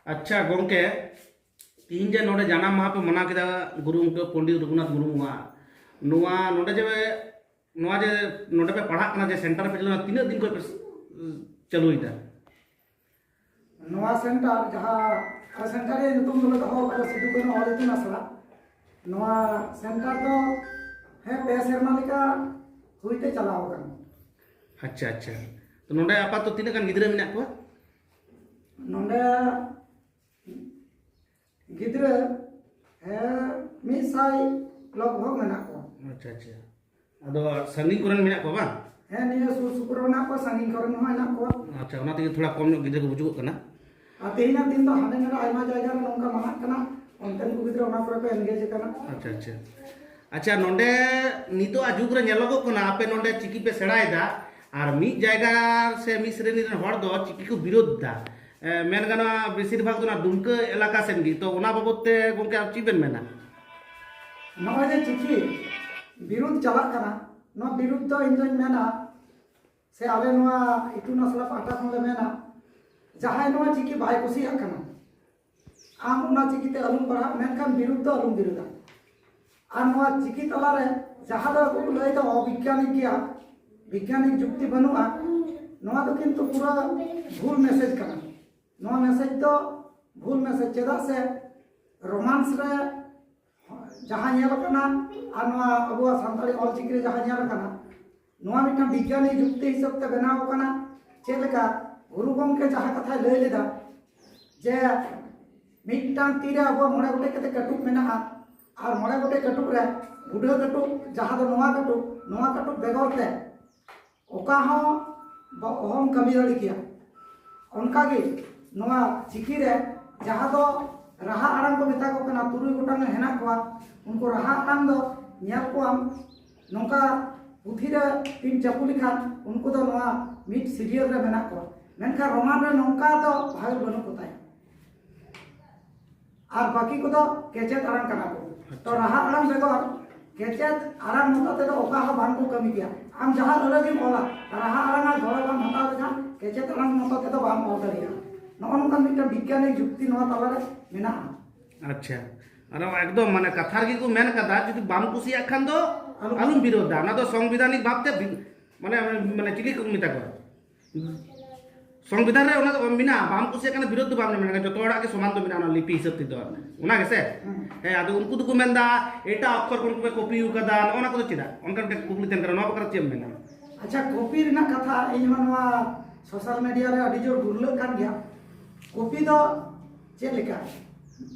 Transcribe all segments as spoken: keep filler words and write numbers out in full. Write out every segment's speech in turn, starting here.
ᱟᱪᱪᱷᱟ ᱜᱚᱢᱠᱮ, ᱛᱤᱦᱤᱧ ᱡᱮ ᱱᱚᱰᱮ ᱡᱟᱱᱟᱢ ᱢᱟᱦᱟ ᱯᱮ ᱢᱟᱱᱟᱣ ᱠᱮᱫᱟ ᱜᱩᱨᱩ ᱜᱚᱢᱠᱮ ᱯᱚᱱᱰᱤᱛ ᱨᱚᱜᱷᱩᱱᱟᱛᱷ ᱢᱩᱨᱢᱩᱣᱟᱜ, ᱱᱚᱣᱟ ᱱᱚᱰᱮ ᱡᱮ ᱱᱚᱣᱟ ᱡᱮ ᱱᱚᱰᱮ ᱯᱮ ᱯᱟᱲᱦᱟᱜ ᱠᱟᱱᱟ, ᱡᱮ ᱥᱮᱱᱴᱟᱨ ᱯᱮ ᱪᱟᱹᱞᱩ, ᱛᱤᱱᱟᱹᱜ ᱫᱤᱱ ᱠᱷᱚᱱ ᱯᱮ ᱪᱟᱹᱞᱩᱭᱮᱫᱟ? ᱱᱚᱣᱟ ᱥᱮᱱᱴᱟᱨ ᱡᱟᱦᱟᱸ ᱥᱮᱱᱴᱟᱨ ᱨᱮᱭᱟᱜ ᱧᱩᱛᱩᱢ ᱫᱚᱞᱮ ᱫᱚᱦᱚ ᱟᱠᱟᱫᱟ ᱥᱤᱫᱩ ᱠᱟᱹᱱᱦᱩ ᱚᱞ ᱤᱛᱩᱱ ᱟᱥᱲᱟ᱾ ᱱᱚᱣᱟ ᱥᱮᱱᱴᱟᱨ ᱫᱚ ᱦᱮᱸ ᱯᱮ ᱥᱮᱨᱢᱟ ᱞᱮᱠᱟ ᱦᱩᱭᱛᱮ ᱪᱟᱞᱟᱣ ᱟᱠᱟᱱᱟ᱾ ᱟᱪᱪᱷᱟ, ᱟᱪᱪᱷᱟ᱾ ᱛᱚ ᱱᱚᱰᱮ ᱟᱯᱟᱛᱚᱛᱚ ᱛᱤᱱᱟᱹᱜ ᱜᱟᱱ ᱜᱤᱫᱽᱨᱟᱹ ᱢᱮᱱᱟᱜ ᱠᱚᱣᱟ? ᱱᱚᱰᱮ ᱜᱤᱫᱽᱨᱟᱹ ᱦᱮᱸ ᱢᱤᱫ ᱥᱟᱭ ᱞᱚᱜᱽᱵᱷᱚᱜᱽ ᱢᱮᱱᱟᱜ ᱠᱚᱣᱟ᱾ ᱟᱪᱪᱷᱟ, ᱟᱪᱪᱷᱟ᱾ ᱟᱫᱚ ᱥᱟᱺᱜᱤᱧ ᱠᱚᱨᱮᱱ ᱢᱮᱱᱟᱜ ᱠᱚᱣᱟ ᱵᱟᱝ? ᱦᱮᱸ, ᱱᱤᱭᱟᱹ ᱥᱩᱨ ᱥᱩᱯᱩᱨ ᱨᱮ ᱢᱮᱱᱟᱜ ᱠᱚᱣᱟ, ᱥᱟᱺᱜᱤᱧ ᱠᱚᱨᱮᱱ ᱦᱚᱸ ᱢᱮᱱᱟᱜ ᱠᱚᱣᱟ᱾ ᱟᱪᱪᱷᱟ, ᱚᱱᱟ ᱛᱮᱜᱮ ᱛᱷᱚᱲᱟ ᱠᱚᱢ ᱧᱚᱜ ᱜᱤᱫᱽᱨᱟᱹ ᱠᱚ ᱵᱩᱡᱩᱜᱚᱜ ᱠᱟᱱᱟ᱾ ᱟᱨ ᱛᱮᱦᱮᱧᱟᱜ ᱫᱤᱱ ᱫᱚ ᱦᱟᱸᱰᱮ ᱱᱟᱰᱮ ᱟᱭᱢᱟ ᱡᱟᱭᱜᱟ ᱨᱮ ᱱᱚᱝᱠᱟ ᱢᱟᱱᱟᱜ ᱠᱟᱱᱟ, ᱚᱱᱛᱮᱱ ᱠᱚ ᱜᱤᱫᱽᱨᱟᱹ ᱚᱱᱟ ᱠᱚᱨᱮ ᱠᱚ ᱮᱱᱜᱮᱡᱽ ᱟᱠᱟᱱᱟ᱾ ᱟᱪᱪᱷᱟ, ᱟᱪᱪᱷᱟ᱾ ᱟᱪᱪᱷᱟ, ᱱᱚᱰᱮ ᱱᱤᱛᱚᱜᱟᱜ ᱡᱩᱜᱽ ᱨᱮ ᱧᱮᱞᱚᱜᱚᱜ ᱠᱟᱱᱟ, ᱟᱯᱮ ᱱᱚᱰᱮ ᱪᱤᱠᱤ ᱯᱮ ᱥᱮᱬᱟᱭᱮᱫᱟ, ᱟᱨ ᱢᱤᱫ ᱡᱟᱭᱜᱟ ᱥᱮ ᱢᱤᱫ ᱥᱨᱮᱱᱤ ᱨᱮᱱ ᱦᱚᱲ ᱫᱚ ᱪᱤᱠᱤ ᱠᱚ ᱵᱤᱨᱳᱫᱷ ᱮᱫᱟ᱾ ᱮ, ᱢᱮᱱ ᱜᱟᱱᱚᱜᱼᱟ, ᱵᱮᱥᱤᱨ ᱵᱷᱟᱜᱽ ᱫᱚ ᱚᱱᱟ ᱫᱩᱢᱠᱟᱹ ᱮᱞᱟᱠᱟ ᱥᱮᱱ ᱜᱮ᱾ ᱛᱚ, ᱚᱱᱟ ᱵᱟᱵᱚᱫ ᱛᱮ ᱜᱚᱢᱠᱮ ᱟᱨ ᱪᱮᱫ ᱵᱮᱱ ᱢᱮᱱᱟ? ᱱᱚᱜᱼᱚᱭ ᱡᱮ ᱪᱤᱠᱤ ᱵᱤᱨᱩᱫᱷ ᱪᱟᱞᱟᱜ ᱠᱟᱱᱟ, ᱱᱚᱣᱟ ᱵᱤᱨᱩᱫᱷ ᱫᱚ ᱤᱧ ᱫᱚᱧ ᱢᱮᱱᱟ, ᱥᱮ ᱟᱞᱮ ᱱᱚᱣᱟ ᱤᱛᱩᱱ ᱟᱥᱲᱟ ᱯᱟᱦᱴᱟ ᱠᱷᱚᱱ ᱞᱮ ᱢᱮᱱᱟ, ᱡᱟᱦᱟᱸᱭ ᱱᱚᱣᱟ ᱪᱤᱠᱤ ᱵᱟᱭ ᱠᱩᱥᱤᱭᱟᱜ ᱠᱟᱱᱟ, ᱟᱢ ᱚᱱᱟ ᱪᱤᱠᱤᱛᱮ ᱟᱞᱚᱢ ᱯᱟᱲᱦᱟᱜ, ᱢᱮᱱᱠᱷᱟᱱ ᱵᱤᱨᱩᱫᱷ ᱫᱚ ᱟᱞᱚᱢ ᱵᱤᱨᱩᱫᱷᱟ᱾ ᱟᱨ ᱱᱚᱣᱟ ᱪᱤᱠᱤ ᱛᱟᱞᱟᱨᱮ ᱡᱟᱦᱟᱸ ᱫᱚ ᱟᱵᱚ ᱠᱚ ᱞᱟᱹᱭ ᱫᱚ ᱚᱵᱤᱜᱽᱜᱟᱱᱤᱠ ᱜᱮᱭᱟ, ᱵᱤᱜᱽᱜᱟᱱᱤᱠ ᱡᱩᱠᱛᱤ ᱵᱟᱹᱱᱩᱜᱼᱟ, ᱱᱚᱣᱟ ᱫᱚ ᱠᱤᱱᱛᱩ ᱯᱩᱨᱟᱹ ᱵᱷᱩᱞ ᱢᱮᱥᱮᱡᱽ ᱠᱟᱱᱟ᱾ ᱱᱚᱣᱟ ᱢᱮᱥᱮᱡᱽ ᱫᱚ ᱵᱷᱩᱞ ᱢᱮᱥᱮᱡᱽ, ᱪᱮᱫᱟᱜ ᱥᱮ ᱨᱳᱢᱟᱱᱥ ᱨᱮ ᱡᱟᱦᱟᱸ ᱧᱮᱞ ᱟᱠᱟᱱᱟ ᱟᱨ ᱱᱚᱣᱟ ᱟᱵᱚᱣᱟᱜ ᱥᱟᱱᱛᱟᱲᱤ ᱚᱞᱪᱤᱠᱤ ᱨᱮ ᱡᱟᱦᱟᱸ ᱧᱮᱞ ᱟᱠᱟᱱᱟ, ᱱᱚᱣᱟ ᱢᱤᱫᱴᱟᱝ ᱵᱤᱜᱽᱜᱟᱱᱤ ᱡᱩᱠᱛᱤ ᱦᱤᱥᱟᱹᱵ ᱛᱮ ᱵᱮᱱᱟᱣ ᱟᱠᱟᱱᱟ᱾ ᱪᱮᱫ ᱞᱮᱠᱟ ᱜᱩᱨᱩ ᱜᱚᱢᱠᱮ ᱡᱟᱦᱟᱸ ᱠᱟᱛᱷᱟᱭ ᱞᱟᱹᱭ ᱞᱮᱫᱟ ᱡᱮ ᱢᱤᱫᱴᱟᱝ ᱛᱤ ᱨᱮ ᱟᱵᱚᱣᱟᱜ ᱢᱚᱬᱮ ᱜᱚᱴᱮᱡ ᱠᱟᱛᱮ ᱠᱟᱹᱴᱩᱵ ᱢᱮᱱᱟᱜᱼᱟ, ᱟᱨ ᱢᱚᱬᱮ ᱜᱚᱴᱮᱡ ᱠᱟᱹᱴᱩᱵ ᱨᱮ ᱵᱩᱰᱷᱟᱹ ᱠᱟᱹᱴᱩᱵ, ᱡᱟᱦᱟᱸ ᱫᱚ ᱱᱚᱣᱟ ᱠᱟᱹᱴᱩᱵ, ᱱᱚᱣᱟ ᱠᱟᱹᱴᱩᱵ ᱵᱮᱜᱚᱨ ᱛᱮ ᱚᱠᱟ ᱦᱚᱸ ᱵᱟ-, ᱚᱦᱚᱢ ᱠᱟᱹᱢᱤ ᱫᱟᱲᱮ ᱠᱮᱭᱟ᱾ ᱚᱱᱠᱟᱜᱮ ᱱᱚᱣᱟ ᱪᱤᱠᱤ ᱨᱮ ᱡᱟᱦᱟᱸ ᱫᱚ ᱨᱟᱦᱟ ᱟᱲᱟᱝ ᱠᱚ ᱢᱮᱛᱟ ᱠᱚ ᱠᱟᱱᱟ, ᱛᱩᱨᱩᱭ ᱜᱚᱴᱟᱝ ᱦᱮᱱᱟᱜ ᱠᱚᱣᱟ, ᱩᱱᱠᱩ ᱨᱟᱦᱟ ᱟᱲᱟᱝ ᱫᱚ ᱧᱮᱞ ᱠᱚᱣᱟᱢ ᱱᱚᱝᱠᱟ ᱯᱩᱛᱷᱤ ᱨᱮ ᱵᱤᱱ ᱪᱟᱹᱯᱩ ᱞᱮᱠᱷᱟᱱ ᱩᱱᱠᱩ ᱫᱚ ᱱᱚᱣᱟ ᱢᱤᱫ ᱥᱤᱨᱤᱭᱟᱞ ᱨᱮ ᱢᱮᱱᱟᱜ ᱠᱚᱣᱟ, ᱢᱮᱱᱠᱷᱟᱱ ᱨᱳᱢᱟᱱ ᱨᱮ ᱱᱚᱝᱠᱟ ᱫᱚ ᱵᱷᱟᱜᱮ ᱵᱟᱹᱱᱩᱜ ᱠᱚ ᱛᱟᱭᱟ᱾ ᱟᱨ ᱵᱟᱹᱠᱤ ᱠᱚᱫᱚ ᱠᱮᱪᱮᱫ ᱟᱲᱟᱝ ᱠᱟᱱᱟ ᱠᱚ᱾ ᱛᱚ ᱟᱪᱪᱷᱟ᱾ ᱨᱟᱦᱟ ᱟᱲᱟᱝ ᱵᱮᱜᱚᱨ ᱠᱮᱪᱮᱫ ᱟᱲᱟᱝ ᱢᱚᱛᱚ ᱛᱮᱫᱚ ᱚᱠᱟ ᱦᱚᱸ ᱵᱟᱝ ᱠᱚ ᱠᱟᱹᱢᱤ ᱜᱮᱭᱟ᱾ ᱟᱢ ᱡᱟᱦᱟᱸ ᱟᱹᱲᱟᱹ ᱜᱮᱢ ᱚᱞᱟ, ᱨᱟᱦᱟ ᱟᱲᱟᱝ ᱟᱨ ᱜᱚᱲᱚ ᱵᱟᱢ ᱦᱟᱛᱟᱣ ᱞᱮᱠᱷᱟᱱ ᱠᱮᱪᱮᱫ ᱟᱲᱟᱝ ᱢᱚᱛᱚ ᱛᱮᱫᱚ ᱵᱟᱢ ᱚᱞ ᱫᱟᱲᱮᱭᱟᱜᱼᱟ᱾ ᱱᱚᱜᱼᱚ ᱱᱚᱝᱠᱟᱱ ᱢᱤᱫᱴᱟᱝ ᱵᱤᱜᱽᱜᱟᱱᱤᱠ ᱡᱩᱠᱛᱤ ᱱᱚᱣᱟ ᱛᱟᱞᱟᱨᱮ ᱢᱮᱱᱟᱜᱼᱟ᱾ ᱟᱪᱪᱷᱟ, ᱟᱨ ᱮᱠᱫᱚᱢ ᱢᱟᱱᱮ ᱠᱟᱛᱷᱟ ᱨᱮᱜᱮ ᱠᱚ ᱢᱮᱱ ᱠᱟᱫᱟ, ᱡᱩᱫᱤ ᱵᱟᱢ ᱠᱩᱥᱤᱭᱟᱜ ᱠᱷᱟᱱ ᱫᱚ ᱟᱞᱚᱢ- ᱟᱞᱚᱢ ᱵᱤᱨᱳᱫᱟ᱾ ᱚᱱᱟ ᱫᱚ ᱥᱚᱝᱵᱤᱫᱷᱟᱱᱤᱠ ᱵᱷᱟᱵᱛᱮ ᱵᱤ- ᱢᱟᱱᱮ ᱢᱟᱱᱮ ᱪᱤᱞᱤ ᱠᱚ ᱢᱮᱛᱟ ᱠᱚᱣᱟ, ᱥᱚᱝᱵᱤᱫᱷᱟᱱ ᱨᱮ ᱚᱱᱟ ᱫᱚ ᱢᱮᱱᱟᱜᱼᱟ, ᱵᱟᱢ ᱠᱩᱥᱤᱭᱟᱜ ᱠᱟᱱᱟ ᱵᱤᱨᱳᱫ ᱫᱚ ᱵᱟᱢ ᱢᱮᱱᱟ, ᱡᱚᱛᱚ ᱦᱚᱲᱟᱜ ᱜᱮ ᱥᱚᱢᱟᱱ ᱫᱚ ᱢᱮᱱᱟᱜᱼᱟ ᱚᱱᱟ ᱞᱤᱯᱤ ᱦᱤᱥᱟᱹᱵ ᱛᱮᱫᱚ᱾ ᱚᱱᱟ ᱜᱮᱥᱮ? ᱦᱮᱸ, ᱟᱫᱚ ᱩᱱᱠᱩ ᱫᱚᱠᱚ ᱢᱮᱱᱫᱟ ᱮᱴᱟᱜ ᱚᱠᱠᱷᱚᱨ ᱠᱷᱚᱱ ᱠᱚ ᱠᱚᱯᱤ ᱟᱠᱟᱫᱟ, ᱱᱚᱜᱼᱚ ᱱᱚᱣᱟ ᱠᱚᱫᱚ ᱪᱮᱫᱟᱜ? ᱚᱱᱠᱟ ᱢᱤᱫᱴᱮᱱ ᱠᱩᱠᱞᱤ ᱛᱟᱦᱮᱱ ᱠᱟᱱᱟ, ᱱᱚᱣᱟ ᱵᱟᱠᱷᱨᱟ ᱪᱮᱫ ᱮᱢ ᱢᱮᱱᱟ? ᱟᱪᱪᱷᱟ, ᱠᱚᱯᱤ ᱨᱮᱱᱟᱜ ᱠᱟᱛᱷᱟ ᱤᱧ ᱦᱚᱸ ᱱᱚᱣᱟ ᱥᱳᱥᱟᱞ ᱢᱤᱰᱤᱭᱟ ᱨᱮ ᱟᱹᱰᱤ ᱡᱳᱨ ᱜᱩᱨᱞᱟᱹᱜ ᱠᱟᱱ ᱜᱮᱭᱟ᱾ ᱠᱚᱯᱤ ᱫᱚ ᱪᱮᱫ ᱞᱮᱠᱟ?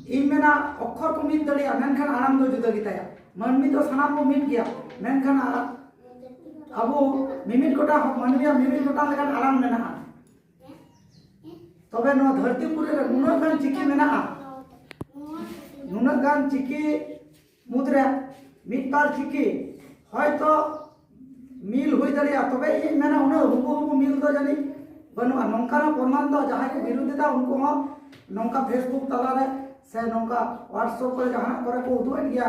ᱤᱧ ᱢᱮᱱᱟ ᱚᱠᱠᱷᱚᱨ ᱠᱚ ᱢᱤᱫ ᱫᱟᱲᱮᱭᱟᱜᱼᱟ, ᱢᱮᱱᱠᱷᱟᱱ ᱟᱲᱟᱝ ᱫᱚ ᱡᱩᱫᱟᱹ ᱜᱮᱛᱟᱭᱟ᱾ ᱢᱟᱹᱱᱢᱤ ᱫᱚ ᱥᱟᱱᱟᱢ ᱵᱚ ᱢᱤᱫ ᱜᱮᱭᱟ, ᱢᱮᱱᱠᱷᱟᱱ ᱟ- ᱟᱵᱚ ᱢᱤᱢᱤᱫ ᱜᱚᱴᱟᱝ ᱦᱚ- ᱢᱟᱹᱱᱢᱤᱭᱟᱜ ᱢᱤᱢᱤᱫ ᱜᱚᱴᱟᱝ ᱞᱮᱠᱟᱱ ᱟᱲᱟᱝ ᱢᱮᱱᱟᱜᱼᱟ᱾ ᱛᱚᱵᱮ ᱱᱚᱣᱟ ᱫᱷᱟᱹᱨᱛᱤ ᱯᱩᱨᱤ ᱨᱮ ᱱᱩᱱᱟᱹᱜ ᱜᱟᱱ ᱪᱤᱠᱤ ᱢᱮᱱᱟᱜᱼᱟ, ᱱᱩᱱᱟᱹᱜ ᱜᱟᱱ ᱪᱤᱠᱤ ᱢᱩᱫᱽᱨᱮ ᱢᱤᱫ ᱵᱟᱨ ᱪᱤᱠᱤ ᱦᱚᱭᱛᱚ ᱢᱤᱞ ᱦᱩᱭ ᱫᱟᱲᱮᱭᱟᱜᱼᱟ, ᱛᱚᱵᱮ ᱤᱧ ᱢᱮᱱᱟ ᱩᱱᱟᱹᱜ ᱦᱩᱵᱩᱦᱩᱵᱩ ᱢᱤᱞ ᱫᱚ ᱡᱟᱹᱱᱤᱡ ᱵᱟᱹᱱᱩᱜᱼᱟ᱾ ᱱᱚᱝᱠᱟᱱᱟᱜ ᱯᱨᱚᱢᱟᱱ ᱫᱚ ᱡᱟᱦᱟᱸᱭ ᱠᱚ ᱵᱤᱨᱩᱫᱷ ᱮᱫᱟ ᱩᱱᱠᱩ ᱦᱚᱸ ᱱᱚᱝᱠᱟ ᱯᱷᱮᱥᱵᱩᱠ ᱛᱟᱞᱟᱨᱮ ᱥᱮ ᱱᱚᱝᱠᱟ ᱣᱟᱴᱥᱮᱯ ᱠᱚᱨᱮ ᱡᱟᱦᱟᱱᱟᱜ ᱠᱚᱨᱮ ᱠᱚ ᱩᱫᱩᱜ ᱮᱫ ᱜᱮᱭᱟ,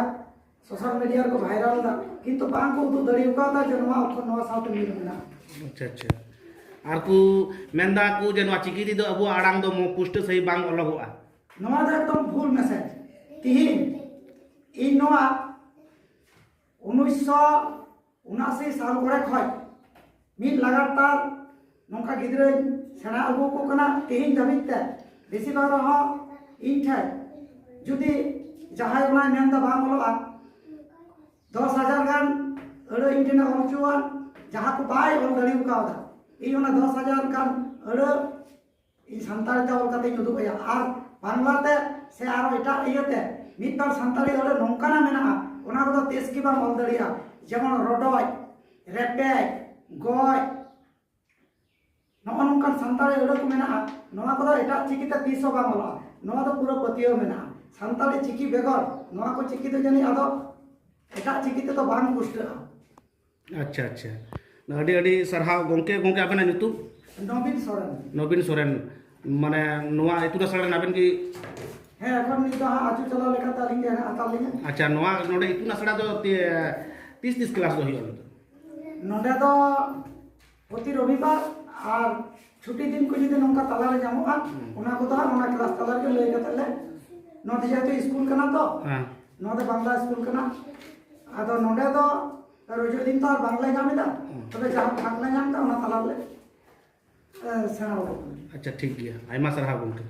ᱥᱳᱥᱟᱞ ᱢᱤᱰᱤᱭᱟ ᱨᱮᱠᱚ ᱵᱷᱟᱭᱨᱟᱞ ᱮᱫᱟ, ᱠᱤᱱᱛᱩ ᱵᱟᱝ ᱠᱚ ᱩᱫᱩᱜ ᱫᱟᱲᱮ ᱟᱠᱟᱣᱫᱟ ᱡᱮ ᱱᱚᱣᱟ ᱚᱠᱠᱷᱚᱨ ᱱᱚᱣᱟ ᱥᱟᱶᱛᱮ ᱢᱤᱞ ᱢᱮᱱᱟᱜᱼᱟ᱾ ᱟᱪᱪᱷᱟ, ᱟᱪᱪᱷᱟ᱾ ᱟᱨ ᱠᱚ ᱢᱮᱱᱫᱟ ᱠᱚ ᱡᱮ ᱱᱚᱣᱟ ᱪᱤᱠᱤ ᱛᱮᱫᱚ ᱟᱵᱚᱣᱟᱜ ᱟᱲᱟᱝ ᱫᱚ ᱢᱚ- ᱯᱩᱥᱴᱟᱹ ᱥᱟᱺᱦᱤᱡ ᱵᱟᱝ ᱚᱞᱚᱜᱚᱜᱼᱟ᱾ ᱱᱚᱣᱟ ᱫᱚ ᱮᱠᱫᱚᱢ ᱵᱷᱩᱞ ᱢᱮᱥᱮᱡᱽ᱾ ᱛᱤᱦᱤᱧ ᱤᱧ ᱱᱚᱣᱟ ᱩᱱᱤᱥᱥᱚ ᱩᱱᱟᱥᱤ ᱥᱟᱞ ᱠᱚᱨᱮ ᱠᱷᱚᱱ ᱢᱤᱫ ᱞᱟᱜᱟᱛᱟᱨ ᱱᱚᱝᱠᱟ ᱜᱤᱫᱽᱨᱟᱹᱧ ᱥᱮᱬᱟ ᱟᱹᱜᱩ ᱟᱠᱚ ᱠᱟᱱᱟ᱾ ᱛᱮᱦᱮᱧ ᱫᱷᱟᱹᱵᱤᱡ ᱛᱮ ᱵᱮᱥᱤᱨ ᱵᱷᱟᱜᱽ ᱨᱮᱦᱚᱸ ᱤᱧ ᱴᱷᱮᱱ ᱡᱩᱫᱤ ᱡᱟᱦᱟᱸᱭ ᱚᱱᱟᱭ ᱢᱮᱱᱫᱟ ᱵᱟᱝ ᱚᱞᱚᱜᱼᱟ, ᱫᱚᱥ ᱦᱟᱡᱟᱨ ᱜᱟᱱ ᱟᱹᱲᱟᱹ ᱤᱧ ᱴᱷᱮᱱ ᱚᱞ ᱦᱚᱪᱚᱣᱟᱱ, ᱡᱟᱦᱟᱸ ᱠᱚ ᱵᱟᱭ ᱚᱞ ᱫᱟᱲᱮ ᱟᱠᱟᱣᱫᱟ, ᱤᱧ ᱚᱱᱟ ᱫᱚᱥ ᱦᱟᱡᱟᱨ ᱜᱟᱱ ᱟᱹᱲᱟᱹ ᱤᱧ ᱥᱟᱱᱛᱟᱲᱤ ᱛᱮ ᱚᱞ ᱠᱟᱛᱮᱧ ᱩᱫᱩᱜ ᱟᱭᱟ᱾ ᱟᱨ ᱵᱟᱝᱞᱟ ᱛᱮ ᱥᱮ ᱟᱨᱚ ᱮᱴᱟᱜ ᱤᱭᱟᱹᱛᱮ ᱢᱤᱫ ᱵᱟᱨ ᱥᱟᱱᱛᱟᱲᱤ ᱟᱹᱲᱟᱹ ᱱᱚᱝᱠᱟᱱᱟᱜ ᱢᱮᱱᱟᱜᱼᱟ, ᱚᱱᱟ ᱠᱚᱫᱚ ᱛᱤᱥ ᱜᱮ ᱵᱟᱢ ᱚᱞ ᱫᱟᱲᱮᱭᱟᱜᱼᱟ᱾ ᱡᱮᱢᱚᱱ ᱨᱚᱰᱚᱡ, ᱨᱮᱯᱮᱡ, ᱜᱚᱡ, ᱱᱚᱜᱼᱚ ᱱᱚᱝᱠᱟᱱ ᱥᱟᱱᱛᱟᱲᱤ ᱟᱹᱲᱟᱹ ᱠᱚ ᱢᱮᱱᱟᱜᱼᱟ᱾ ᱱᱚᱣᱟ ᱠᱚᱫᱚ ᱮᱴᱟᱜ ᱪᱤᱠᱤ ᱛᱮ ᱛᱤᱥ ᱦᱚᱸ ᱵᱟᱝ ᱚᱞᱚᱜᱼᱟ᱾ ᱱᱚᱣᱟ ᱫᱚ ᱯᱩᱨᱟᱹ ᱯᱟᱹᱛᱭᱟᱹᱣ ᱢᱮᱱᱟᱜᱼᱟ᱾ ᱥᱟᱱᱛᱟᱲᱤ ᱪᱤᱠᱤ ᱵᱮᱜᱚᱨ ᱱᱚᱣᱟ ᱠᱚ ᱪᱤᱠᱤ ᱫᱚ ᱡᱟᱹᱱᱤᱡ ᱟᱫᱚ ᱮᱴᱟᱜ ᱪᱤᱠᱤ ᱛᱮᱫᱚ ᱵᱟᱝ ᱯᱩᱥᱴᱟᱹᱜᱼᱟ᱾ ᱟᱪᱪᱷᱟ, ᱟᱪᱪᱷᱟ, ᱟᱹᱰᱤ ᱟᱹᱰᱤ ᱥᱟᱨᱦᱟᱣ ᱜᱚᱢᱠᱮ᱾ ᱜᱚᱢᱠᱮ, ᱟᱵᱮᱱᱟᱜ ᱧᱩᱛᱩᱢ? ᱱᱚᱵᱤᱱ ᱥᱚᱨᱮᱱ᱾ ᱱᱚᱵᱤᱱ ᱥᱚᱨᱮᱱ, ᱢᱟᱱᱮ ᱱᱚᱣᱟ ᱤᱛᱩᱱ ᱟᱥᱲᱟ ᱨᱮᱱ ᱟᱵᱮᱱ ᱜᱮ? ᱦᱮᱸ, ᱮᱠᱷᱚᱱ ᱱᱤᱛ ᱫᱚ ᱦᱟᱸᱜ ᱟᱹᱪᱩ ᱪᱟᱞᱟᱣ ᱞᱮᱠᱟᱛᱮ ᱟᱹᱞᱤᱧ ᱜᱮ ᱦᱮᱱᱟᱜ ᱦᱟᱛᱟᱲ ᱞᱤᱧᱟ᱾ ᱟᱪᱪᱷᱟ, ᱱᱚᱣᱟ ᱱᱚᱰᱮ ᱤᱛᱩᱱ ᱟᱥᱲᱟ ᱫᱚ ᱛᱤ- ᱛᱤᱥ ᱛᱤᱥ ᱠᱞᱟᱥ ᱫᱚ ᱦᱩᱭᱩᱜᱼᱟ ᱱᱚᱰᱮ? ᱱᱚᱰᱮ ᱫᱚ ᱯᱨᱚᱛᱤ ᱨᱚᱵᱤᱵᱟᱨ ᱟᱨ ᱪᱷᱩᱴᱤ ᱫᱤᱱ ᱠᱚ ᱡᱩᱫᱤ ᱱᱚᱝᱠᱟ ᱛᱟᱞᱟᱨᱮ ᱧᱟᱢᱚᱜᱼᱟ, ᱦᱩᱸ᱾ ᱚᱱᱟ ᱠᱚᱫᱚ ᱦᱟᱸᱜ ᱚᱱᱟ ᱠᱞᱟᱥ ᱛᱟᱞᱟ ᱨᱮᱜᱮ ᱞᱟᱹᱭ ᱠᱟᱛᱮ ᱞᱮ, ᱱᱚᱣᱟ ᱫᱚ ᱡᱮᱦᱮᱛᱩ ᱥᱠᱩᱞ ᱠᱟᱱᱟ ᱛᱚ, ᱦᱮᱸ᱾ ᱱᱚᱣᱟ ᱫᱚ ᱵᱟᱝᱞᱟ ᱥᱠᱩᱞ ᱠᱟᱱᱟ᱾ ᱟᱫᱚ ᱱᱚᱰᱮ ᱫᱚ ᱨᱚᱡᱚ ᱫᱤᱱ ᱛᱚ ᱟᱨ ᱵᱟᱝᱞᱮ ᱧᱟᱢ ᱮᱫᱟ, ᱦᱩᱸ᱾ ᱛᱚᱵᱮ ᱡᱟᱦᱟᱸ ᱵᱷᱟᱜᱽ ᱞᱮ ᱧᱟᱢ ᱮᱫᱟ ᱚᱱᱟ ᱛᱟᱞᱟ ᱨᱮᱞᱮ, ᱮ, ᱥᱮᱬᱟ ᱟᱠᱚ ᱠᱟᱱᱟ᱾ ᱟᱪᱪᱷᱟ, ᱴᱷᱤᱠ ᱜᱮᱭᱟ, ᱟᱭᱢᱟ ᱥᱟᱨᱦᱟᱣ ᱜᱚᱢᱠᱮ᱾